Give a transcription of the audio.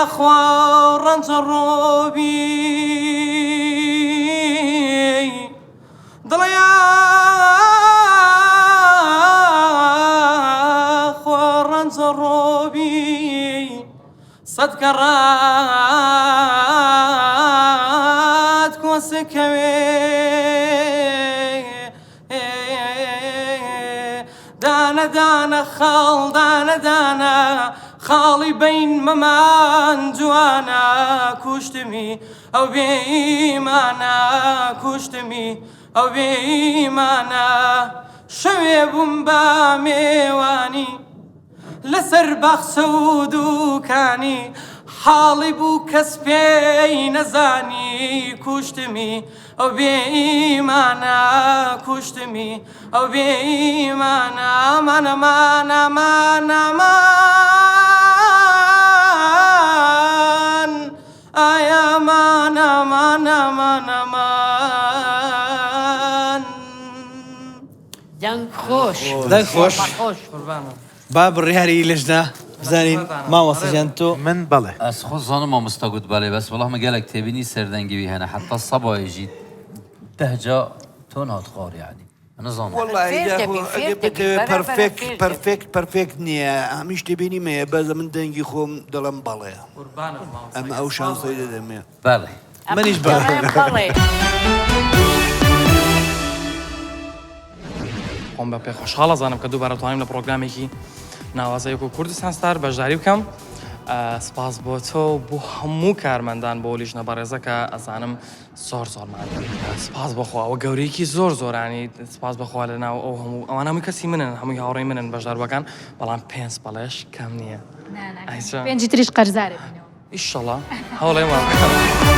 یاخوا ڕەنجە ڕۆبی دڵە یاخوا ڕەنجە ڕۆبی سەد کەڕات کۆسکەوێ دانە دانە خاڵ دانە دانە خاڵی بین مەمان جوانە کوشتمی ئەو بێ ئیمانە کوشتمی ئەو بێ ئیمانە شەوێ بووم بە مێوانی لەسەر باخچە و دوکانی حاڵی بوو کەس پێی نەزانی کوشتمی ئەو بێ ئیمانە کوشتمی ئەو بێ ئیمانە ئەمان ئەمان ئەمان ئەمان ئای ئەمان ئەمان ئەمان ئەمان. دەنگ خۆش. دەنگ خۆش. خۆش. با بڕیاری لەژنە بزانین مامۆستا گیان تۆ. من بەڵێ. ئەز خۆ زانم مامۆستا گوت بەڵێ بەس وەڵا من گەلەک تێبینی سەر دەنگی وی هەنە حەتا سەبایێ ژی دەه جا تۆن هات خوار یەعنی من نزانم. وەڵی فێر داخۆ دەبی فێر ئەگەر دەبی بتەوێ بەرە بەرە پەرفێکت فێر دەبی. پەرفێکت پەرفێکت نییە هەمیش تێبینیم هەیە بەس من دەنگی خۆم دەڵێم بەڵێ قوربانت مامۆستا ئەمە گیان ئەو سپاس شانسەی بۆ تۆ. دەدەمێ. بەڵێ. منیش ئەمن بەڵێ. دەڵێم بەڵێ. خۆم بە پێخۆشحاڵ ئەزانم کە دووبارە توانیم لە پڕۆگرامێکی ناوازەی وەکو کوردستان ستار بەشداری بکەم سپاس بۆ تۆ و بۆ هەموو کارمەندان بۆ لیژنە بەڕێزە کە ئەزانم زۆر زۆر ماندوو سپاس بەخوا ئەوە گەورەیەکی زۆر زۆرانی سپاس بەخوا لە ناو ئەو هەموو ئەوان هەمووی کەسی منن هەمووی هاوڕێی منن بەشداربووەکان بەڵام پێنج بەڵێش کەم نییە پێنجی تریش قەرزارە بینەوە ئیشەڵا هەوڵێ وا بکەم.